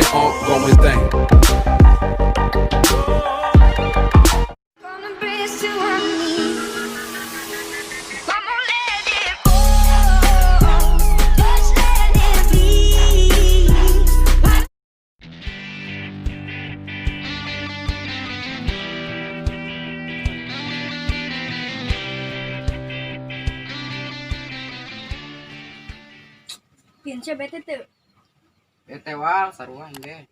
an ongoing thing. Gonna brace to her knees. I'm gonna let it go. Just let it be. Pin sia bete teu. Bete wal saruan ge.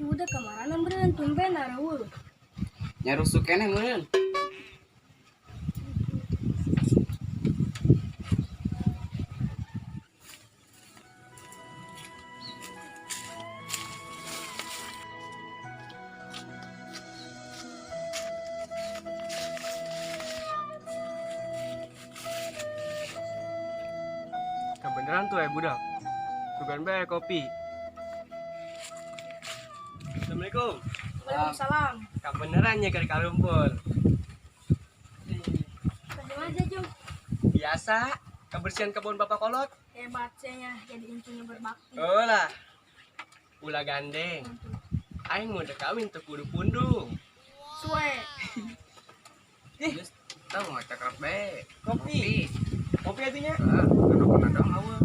Udah kamarana meureun tumben areueuh. Nya rusuh keneh meureun. Kebeneran tuh ya budak. Sugan bae kopi. Assalamualaikum. Waalaikumsalam. Kebeneran ya keur kalumpur. Tadi aja Jung. Biasa, kebersihan kebun Bapak Kolot. Hebat nya jadi intinya berbakti. Oh lah. Ulah gandeng. Aing udah kawin tuh kudu pundung. Suwe. Geus tau nggak cakrap bae. Kopi. Kopi artinya? Heeh, anu dong eueuh.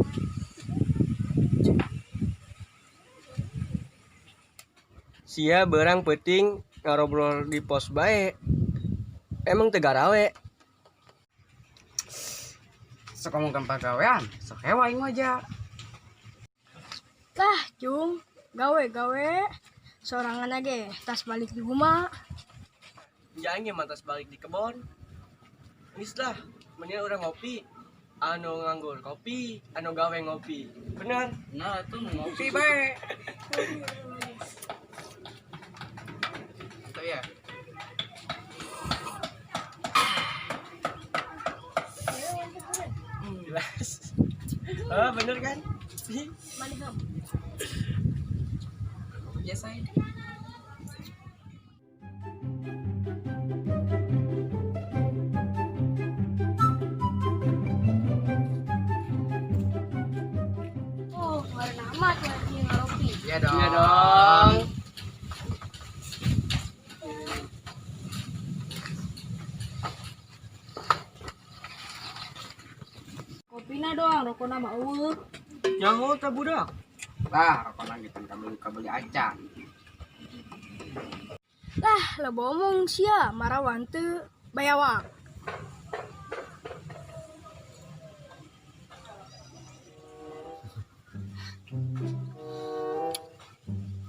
Sia berang peuting ngarobrol di pos bae. Emang teu garawe. Sok ngomongkeun pagawean, sok hewa aing mah ja. Lah, Jung, gawe gawe. Sorangan aja tas balik di rumah. Ya aing mantas balik di kebon. Geus lah, mendingan urang ngopi. Anu nganggur kopi, anu gawe ngopi. Bener. Nah, tuh ngopi bae. Tuh ya. Jelas. Oh, bener kan? Mana ham? Biasa ini. Oh, kemarin amat lagi ngopi. Iya dong. Iya dong. Kopina doang, rokona mah eueuh. Nyaho tah budak. Lah, rokona gitu kabeli kabeli acan. Lah, lo bomong sia, marawan teu bayawak.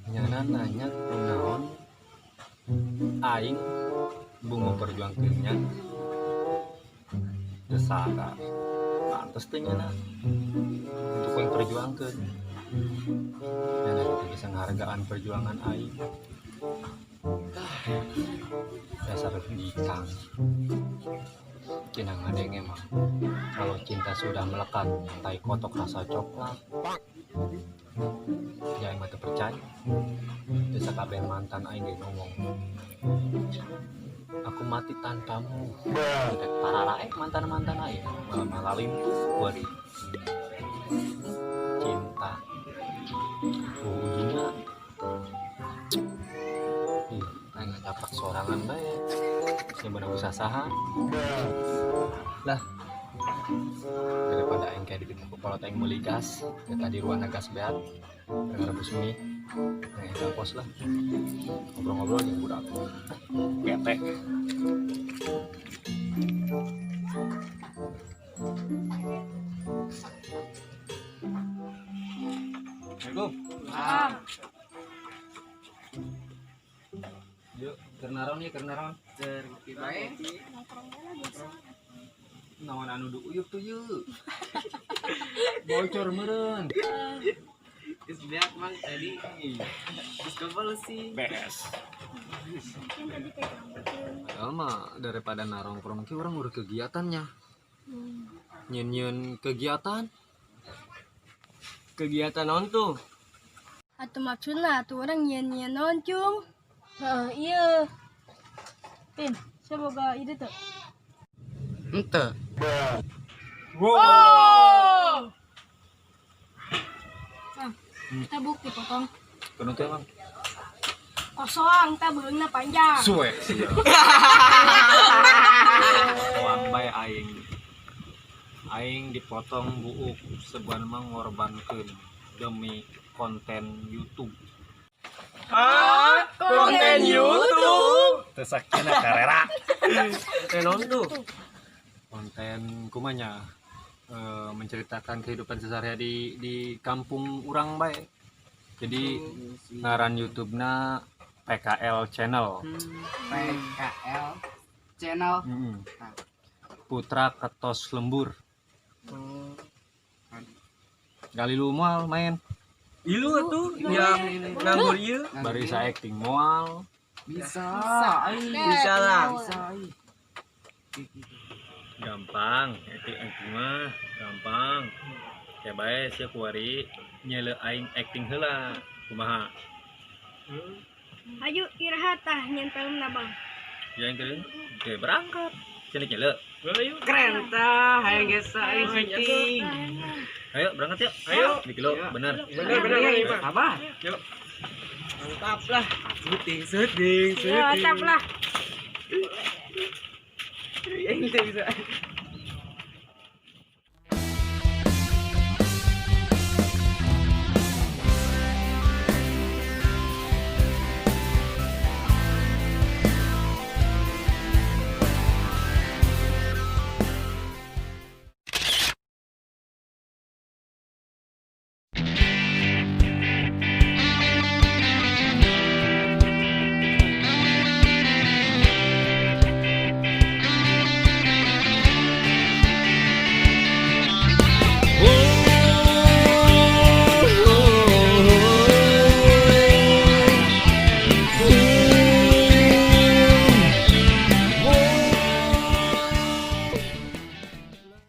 Nyana nanya kunaon aing bunga perjuangkeun nya teu sadar pantes teh nyana untuk aing perjuangkeun nyana teu bisa ngahargaan perjuangan aing. Ah, dasar bikang cenah ngadenge mah kalau cinta sudah melekat tai kotok rasa coklat. Ya aing mah teu percaya. Teu sakabeh mantan aing ge ngomong aku mati tanpamu. Rek pararaek mantan-mantan aing malah malah limpuh kuari cinta ujungnya. Ih, aing ngacapruk sorangan bae sia bener usaha saha lah daripada aing kayak dipitnah ku kolot aing meuli gas ya tadi ruangan gas beat rebus mie aing ka pos lah ngobrol-ngobrol jeung budak bete. Assalamualaikum. Ah, Yuk, keur naron ieu keur naron? keur ngopi bae. Naon anu diuyup tuh yeuh. Bocor meureun. Geus beak mang tadi. Geus kebel sih. Beres. Mungkin tadi kayak rambutan. Padahal mah daripada narongkrong ki urang udah kegiatannya. Nyen-nyen kegiatan. Kegiatan naon tuh? Atau maksudna tuh orang nyen-nyen naon, Cung? Heeh, iya. Pin, sia boga ide tuh. Henteu. Wow. Nah, kita bukti potong. Kuno teh emang. Kosong, tah beuheungna panjang. Suwe sih. Uang bae aing. Aing dipotong buuk sebuah mengorbankeun demi konten YouTube. Hah? Konten YouTube. Teu sakina karera. Konten naon tuh? Konten kumanya menceritakan kehidupan sehari di kampung urang bae. Jadi ngaran YouTube-na PKL Channel. PKL channel. Putra Ketos Lembur. Gali lu moal main. Ilu atuh ya nganggur ieu. Bari bisa acting moal. Bisa. Bisa lah. Bisa. Gampang, acting acting mah gampang. Kayak bae sia kuari nyele aing acting heula. Kumaha? Ayo iraha tah nyien filmna, Bang. Ya yang keren. Oke, berangkat. Sini nyele. Keren tah, hayang geus aing syuting. Ayo berangkat yuk. Ayo. Di kilo, bener. Bener bener bener. Sabar. Mantap lah. Syuting, syuting, Ya, mantap lah. Ini teh bisa.